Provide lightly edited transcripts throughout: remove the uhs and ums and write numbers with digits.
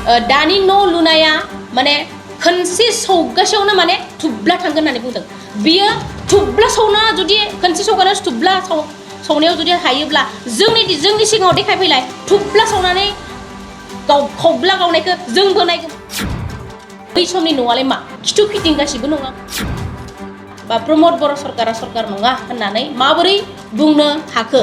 दानि न' लुनाया माने खनसे सौगासेयावनो माने थुब्ला थांगोन होननानै बुंदों बियो थुब्ला सौना जुदि खनसे सौगानो थुब्ला सौनायाव जुदि हायोब्ला जोंनि सिगाङाव देखायफैलाय थुब्ला सौनानै खौब्ला गावनायखौ जोंबो नायगोन बै समनि न'आलाय मा खिथु फिटिं गासिबो नङा बा प्रमद बर' सरकारा सरकार नङा होननानै माबोरै बुंनो हाखो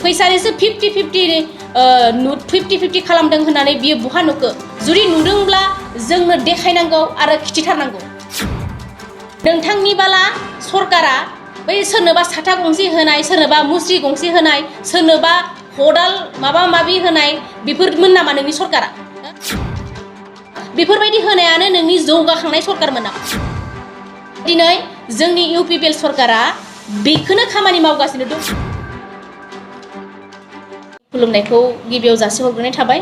फैसानिसो 50-50 खालामदों होननानै बियो बहा नुखो जुदि नुदोंब्ला जोंनो देखायनांगौ आरो खिथिथारनांगौ नोंथांनि बाला सरकारा बै सोरनोबा साथा गंसे होनाय सोरनोबा मुस्रि गंसे होनाय सोरनोबा खदाल माबा माबि होनाय बेफोरमोन नामा नोंनि सरकारा बेफोरबायदि होनायानो नोंनि जौगाखांनाय सरकारमोन नामा दिनै जोंनि इउपिपिएल सरकारा बेखौनो खामानि मावगासिनो दं खुलुमनायखौ गिबियाव जासिहरग्रोनाय थाबाय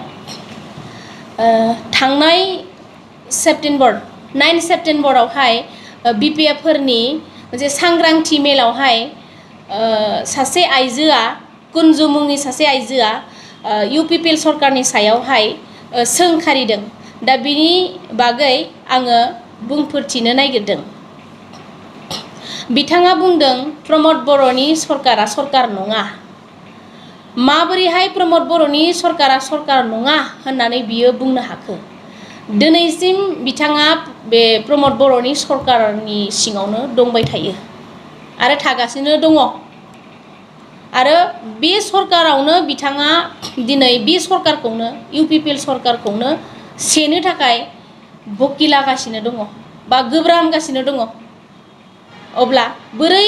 थांनाय सेप्टेम्बर 9 सेप्टेम्बरावहाय Bpf फोरनि मोनसे सांग्रांथि मेलावहाय सासे आइजोआ कुन्जु मुंनि सासे आइजोआ इउपिपिएल सरकारनि सायावहाय सोंखारिदों दा बिनि बागै आङो बुंफोरथिनो नागिरदों बिथाङा बुंदों प्रमद बर'नि सरकारा सरकार नङा माबोरैहाय प्रमद बर'नि सरकारा सरकार नङा होननानै बियो बुंनो हाखो दिनैसिम बिथाङा बे प्रमद बर'नि सरकारनि सिङावनो दंबाय थायो आरो थागासिनो दङ आरो बे सरकारावनो बिथाङा दिनै बे सरकारखौनो इउपिपिएल सरकारखौनो सेनो थाखाय बकिलागासिनो दङ बा गोब्रामगासिनो दङ अब्ला बोरै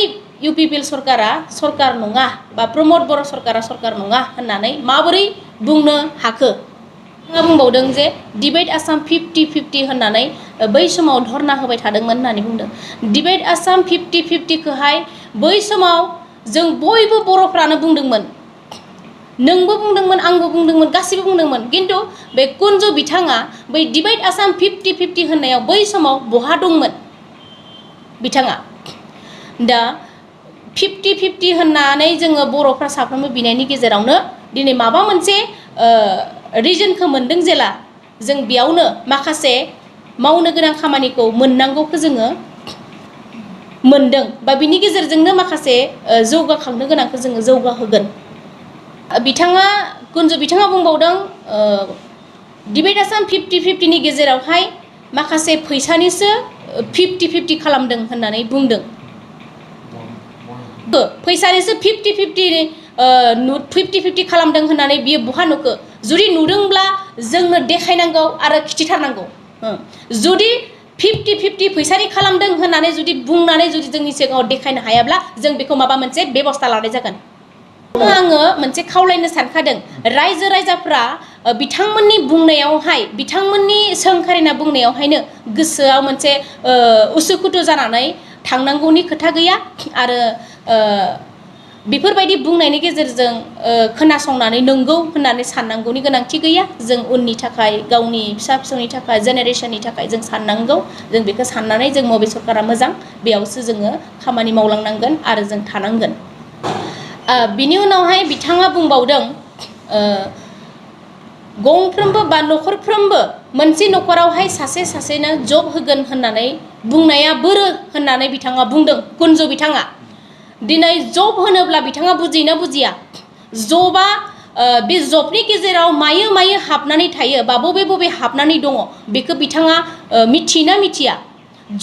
इउपिपिएल सरकारा सरकार नङा बा प्रमद बर' सरकारा सरकार नङा होननानै माबोरै बुंनो हाखो बिथाङा बुंबावदों जे डिबेट आसाम 50-50 होननानै बै समाव धरना होबाय थादोंमोन होननानै बुंदों डिबेट आसाम 50-50 खोहाय बै समाव जों बयबो बर'फ्रानो बुंदोंमोन नोंबो बुंदोंमोन आंबो बुंदोंमोन गासिबो बुंदोंमोन किन्तु बे कुन्जु बिथाङा बै डिबेट आसाम 50-50 होननायाव बै समाव बहा दंमोन बिथाङा दा 50-50 होननानै जोङो बर'फ्रा साफ्रोमबो बिनायनि गेजेरावनो दिनै माबा मोनसे रिजनखौ मोनदों जेला जों बेयावनो माखासे मावनो गोनां खामानिखौ मोननांगौखौ जोङो मोनदों बा बिनि गेजेरजोंनो माखासे जौगाखांनो गोनांखौ जोङो जौगाहोगोन बिथाङा कुन्जु बिथाङा बुंबावदों डिबेट आसाम 50-50 नि गेजेरावहाय माखासे फैसानिसो 50-50 खालामदों होननानै बुंदों फैसानिसो 50-50 खालामदों होननानै बियो बहा नुखो जुदि नुदोंब्ला जोंनो देखायनांगौ आरो खिथिथारनांगौ जुदि 50-50 फैसानि खालामदों होननानै जुदि बुंनानै जुदि जोंनि सिगाङाव देखायनो हायाब्ला जों बेखौ माबा मोनसे बेबस्था लानाय जागोन आङो मोनसे खावलायनो सानखादों रायजो राजाफ्रा बिथांमोननि बुंनायावहाय बिथांमोननि सोंखारिना बुंनायावहायनो गोसोआव मोनसे उसुखुथु जानानै थांनांगौनि खोथा गैया आरो बेफोरबायदि बुंनायनि गेजेरजों खोनासंनानै नंगौ होननानै साननांगौनि गोनांथि गैया जों उननि थाखाय गावनि फिसा फिसौनि थाखाय जेनेरेशननि थाखाय जों साननांगौ जों बेखौ साननानै जों बबे सरकारा मोजां बेयावसो जोङो खामानि मावलांनांगोन आरो जों थानांगोन बिनि उनावहाय बिथाङा बुंबावदों गंफ्रोमबो बा न'खरफ्रोमबो मोनसे न'खरावहाय सासेनो जब होगोन होननानै बुंनाया बोरो होननानै बिथाङा बुंदों कुन्जु बिथाङा दिनै जब होनोब्ला बिथाङा बुजियोना बुजिया जबा बे जबनि गेजेराव मायो हाबनानै थायो बा बबे हाबनानै दङ बेखौ बिथाङा मिथियोना मिथिया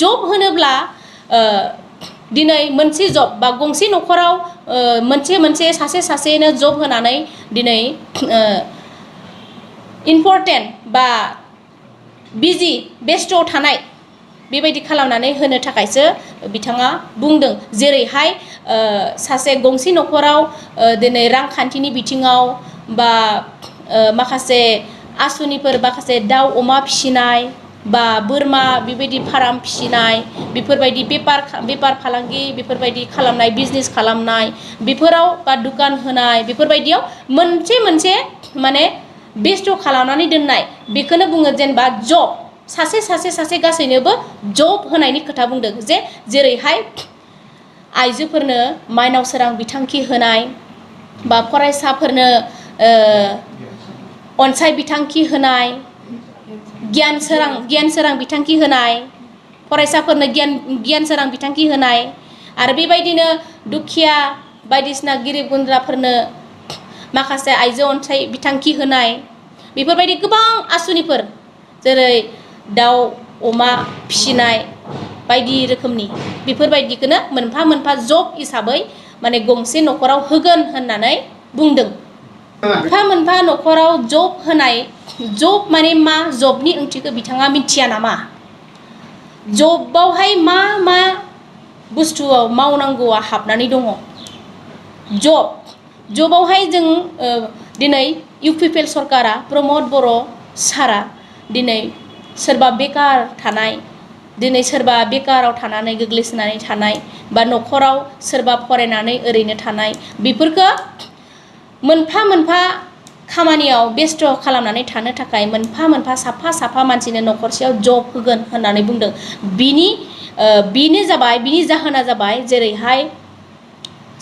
जब होनोब्ला दिनै मोनसे जब बा गंसे न'खराव मोनसे सासेनो जब होनानै दिनै इम्परटेन्ट बा बिजि बेस्ट'आव थानाय बेबायदि खालामनानै होनो थाखायसो बिथाङा बुंदों जेरैहाय सासे गंसे न'खराव दिनै रांखान्थिनि बिथिङाव बा माखासे आसुनिफोर माखासे दाउ अमा फिसिनाय बा बोरमा बेबायदि फार्म फिसिनाय बेफोरबायदि बेपार फालांगि बेफोरबायदि खालामनाय बिजनेस खालामनाय बेफोराव बा दुकान होनाय बेफोरबायदियाव मोनसे माने बेस्थ' खालामनानै दोननाय बेखौनो बुङो जेनेबा जब सासे गासैनोबो जब होनायनि खोथा बुंदों जेरैहाय आइजोफोरनो माइनाव सोरां बिथांखि होनाय बा फरायसाफोरनो अनसाय बिथांखि होनाय गियान सोरां बिथांखि होनाय फरायसाफोरनो गियान सोरां बिथांखि होनाय आरो बेबायदिनो दुखिया बायदिसिना गिरिब गुन्द्राफोरनो माखासे आइजो अनसाय बिथांखि होनाय बेफोरबायदि गोबां आसुनिफोर जेरै दाउ अमा फिसिनाय बायदि रोखोमनि बेफोरबायदिखौनो मोनफा मोनफा जब हिसाबै माने गंसे न'खराव होगोन होननानै बुंदों मोनफा मोनफा न'खराव जब होनाय जब माने मा जबनि ओंथिखौ बिथाङा मिथिया नामा जबावहाय मा मा बुस्थुआव मावनांगौआ हाबनानै दङ जबावहाय जों दिनै इउपिपिएल सरकारा प्रमद बर' सारा दिनै सोरबा बेकार थानाय दिनै सोरबा बेकाराव थानानै गोग्लैसोनानै थानाय बा न'खराव सोरबा फरायनानै ओरैनो थानाय बेफोरखौ मोनफा मोनफा खामानियाव बेस्थ' खालामनानै थानो थाखाय मोनफा मोनफा साफा मानसिनो न'खरसेयाव जब होगोन होननानै बुंदों बिनि जाहोना जाबाय जेरैहाय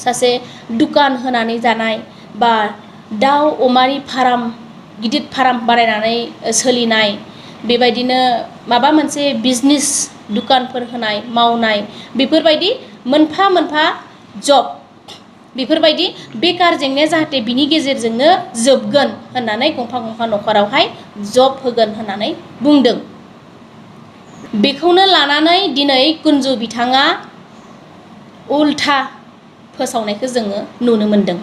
सासे दुकान होनानै जानाय बा दाउ अमानि फार्म गिदिर फार्म बानायनानै सोलिनाय बेबायदिनो माबा मोनसे बिजनेस दुकानफोर होनाय मावनाय बेफोरबायदि मोनफा मोनफा जब बेफोरबायदि बेकार जेंनाया जाहाथे बिनि गेजेरजोंनो जोबगोन होननानै गंफा गंफा न'खरावहाय जब होगोन होननानै बुंदों बेखौनो लानानै दिनै कुन्जु बिथाङा उल्था फोसावनायखौ जोङो नुनो मोनदों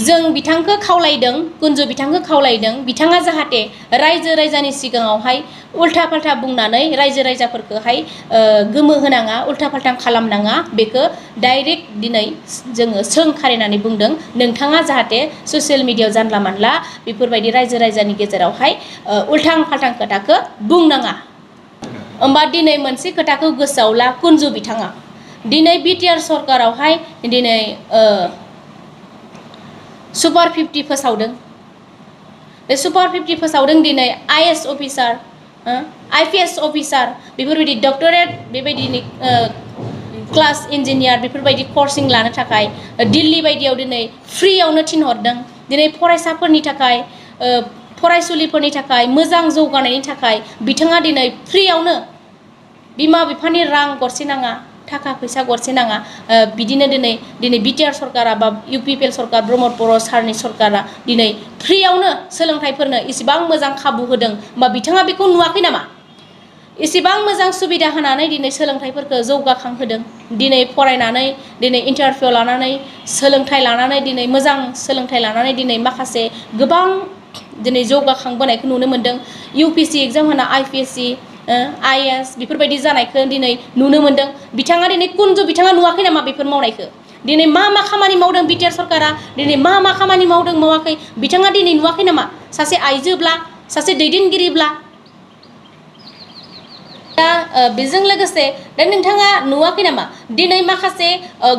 जों बिथांखौ खावलायदों कुन्जु बिथांखौ खावलायदों बिथाङा जाहाथे रायजो राजानि सिगाङावहाय उल्था फाल्था बुंनानै रायजो राजाफोरखौहाय गोमो होनाङा उल्था फाल्था खालामनाङा बेखौ डाइरेक्ट दिनै जोङो सोंखारिनानै बुंदों नोंथाङा जाहाथे ससियेल मिडियायाव जानला मानला बेफोरबायदि रायजो राजानि गेजेरावहाय उल्थां फाल्थां खोथाखौ बुंनाङा होमबा दिनै मोनसे खोथाखौ गोसोआव ला कुन्जु बिथाङा दिनै बिटिआर सरकारावहाय दिनै सुपार 50 फोसावदों बे सुपार 50 फोसावदों दिनै आईएएस अफिसार आईपीएस अफिसार बेफोरबायदि डक्टरेट बेबायदिनो क्लास इन्जिनियार बेफोरबायदि कर्सिं लानो थाखाय दिल्ली बायदियाव दिनै फ्रियावनो थिनहरदों दिनै फरायसाफोरनि थाखाय फरायसुलिफोरनि थाखाय मोजां जौगानायनि थाखाय बिथाङा दिनै फ्रियावनो बिमा बिफानि रां गरसे नाङा थाखा फैसा गरसे नाङा बिदिनो दिनै बिटिआर सरकारा बा इउपिपिएल सरकार प्रमद बर' सारनि सरकारा दिनै फ्रियावनो सोलोंथाइफोरनो इसेबां मोजां खाबु होदों बा बिथाङा बेखौ नुवाखै नामा इसेबां मोजां सुबिदा होनानै दिनै सोलोंथाइफोरखौ जौगाखांहोदों दिनै फरायनानै दिनै इन्टारभिउ लानानै सोलोंथाइ लानानै दिनै मोजां सोलोंथाइ लानानै दिनै माखासे गोबां दिनै जौगाखांबोनायखौ नुनो मोनदों इउपिएससि एग्जाम होना आईपीएससि आईएएस बेफोरबायदि जानायखौ दिनै नुनो मोनदों बिथाङा दिनै कुन्जु बिथाङा नुवाखै नामा बेफोर मावनायखौ दिनै मा खामानि मावदों बिटिआर सरकारा दिनै मा खामानि मावदों मावाखै बिथाङा दिनै नुवाखै नामा सासे आइजोब्ला सासे दैदेनगिरिब्ला दा बेजों लोगोसे दा नोंथाङा नुवाखै नामा दिनै माखासे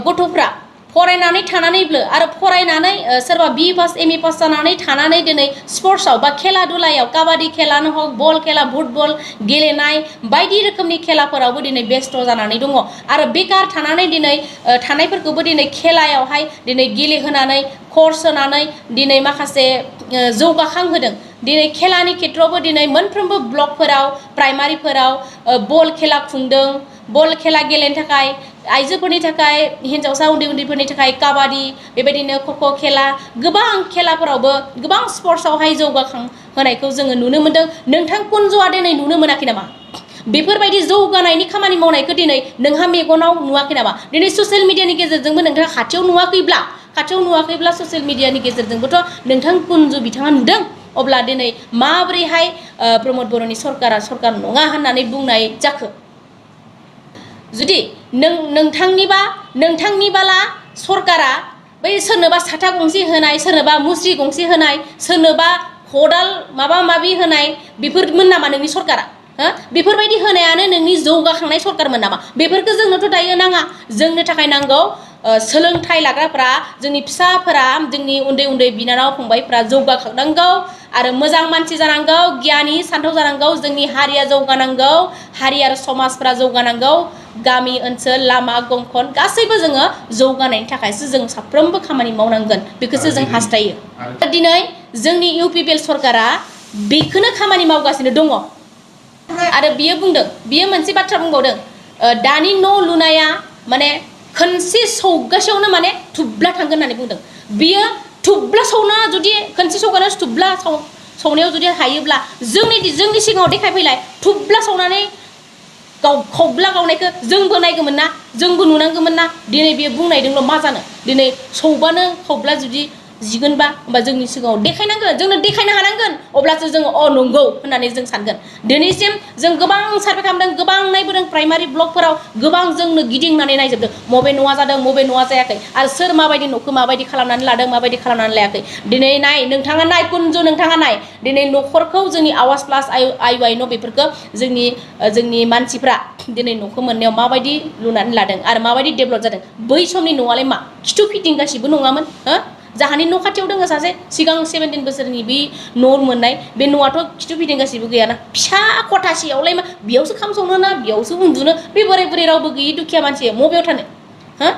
गथ'फ्रा फरायनानै थानानैबो आरो फरायनानै सोरबा बि पास एमए पास जानानै थानानै दिनै स्पर्ट्सआव बा खेला दुलायाव काबादि खेलानो हक बल खेला फुटबल गेलेनाय बायदि रोखोमनि खेलाफोरावबो दिनै बेस्थ' जानानै दङ आरो बेकार थानानै दिनै थानायफोरखौबो दिनै खेलायावहाय दिनै गेलेहोनानै कर्स होनानै दिनै माखासे जौगाखांहोदों दिनै खेलानि खेत्रआवबो दिनै मोनफ्रोमबो ब्लकफोराव प्राइमारिफोराव बल खेला खुंदों बल खेला गेलेनो थाखाय आइजोफोरनि थाखाय हिन्जावसा उन्दैफोरनि थाखाय काबादि बेबायदिनो ख'ख' खेला गोबां खेलाफोरावबो गोबां स्पर्ट्सआवहाय जौगाखांहोनायखौ जोङो नुनो मोनदों नोंथां कुन्जुआ दिनै नुनो मोनाखै नामा बेफोरबायदि जौगानायनि खामानि मावनायखौ दिनै नोंहा मेगनाव नुवाखै नामा दिनै ससियेल मिडियानि गेजेरजोंबो नोंथाङा खाथियाव नुवाखैब्ला ससियेल मिडियानि गेजेरजोंबोथ' नोंथां कुन्जु बिथाङा नुदों अब्ला दिनै माबोरैहाय प्रमद बर'नि सरकारा सरकार नङा होननानै बुंनाय जाखो जुदि नोंथांनिबाला सरकारा बै सोरनोबा साथा गंसे होनाय सोरनोबा मुस्रि गंसे होनाय सोरनोबा खदाल माबा माबि होनाय बेफोरमोन नामा नोंनि सरकारा बेफोरबायदि होनायानो नोंनि जौगाखांनाय सरकारमोन नामा बेफोरखौ जोंनोथ' दायो नाङा जोंनो थाखाय नांगौ सोलोंथाइ लाग्राफ्रा जोंनि फिसाफोरा जोंनि उन्दै उन्दै बिनानाव फंबायफ्रा जौगाखांनांगौ आरो मोजां मानसि जानांगौ गियानि सान्थौ जानांगौ जोंनि हारिया जौगानांगौ हारि आरो समाजफ्रा जौगानांगौ गामि ओनसोल लामा गंखन गासैबो जोङो जौगानायनि थाखायसो जों साफ्रोमबो खामानि मावनांगोन बेखौसो जों हास्थायो दिनै जोंनि इउपिपिएल सरकारा बेखौनो खामानि मावगासिनो दङ आरो बियो बुंदों बियो मोनसे बाथ्रा बुंबावदों दानि न' लुनाया माने खनसे सौगासेयावनो माने थुब्ला थांगोन होननानै बुंदों बियो थुब्ला सौना जुदि खनसे सौगानो थुब्ला सौनायाव जुदि हायोब्ला जोंनि सिगाङाव देखायफैलाय थुब्ला सौनानै खौब्ला गावनायखौ जोंबो नायगौमोन ना जोंबो नुनांगौमोन ना दिनै बियो बुंनायदोंल' मा जानो दिनै सौबानो खौब्ला जुदि जिगोनबा होमबा जोंनि सिगाङाव देखायनांगोन जोंनो देखायनो हानांगोन अब्लासो जोङो नंगौ होननानै जों सानगोन दिनैसिम जों गोबां सार्भे खालामदों गोबां नायबोदों प्राइमारि ब्लकफोराव गोबां जोंनो गिदिंनानै नायजोबदों मबे न'आ जादों मबे न'आ जायाखै आरो सोर माबायदि न'खौ माबायदि खालामनानै लादों माबायदि खालामनानै लायाखै दिनै नाय नोंथाङा नाय कुनजु नोंथाङा नाय दिनै न'खरखौ जोंनि आवाज प्लास आइ न' बेफोरखौ जोंनि मानसिफ्रा दिनै न'खौ मोननायाव माबायदि लुनानै लादों आरो माबायदि डेभेलप जादों बै समनि न'आलाय मा खिथु फिटिं गासिबो नङामोन हो जाहानि न' खाथियाव दङ सासे सिगां 17 बोसोरनि बे न' मोननाय बे न'आथ' खिथु फिटिं गासिबो गैयाना फिसा खथासेयावलाय मा बेयावसो खाम संनो ना बेयावसो उन्दुनो बे बोराय बुरै रावबो गैयि दुखिया मानसि मबेयाव थानो हो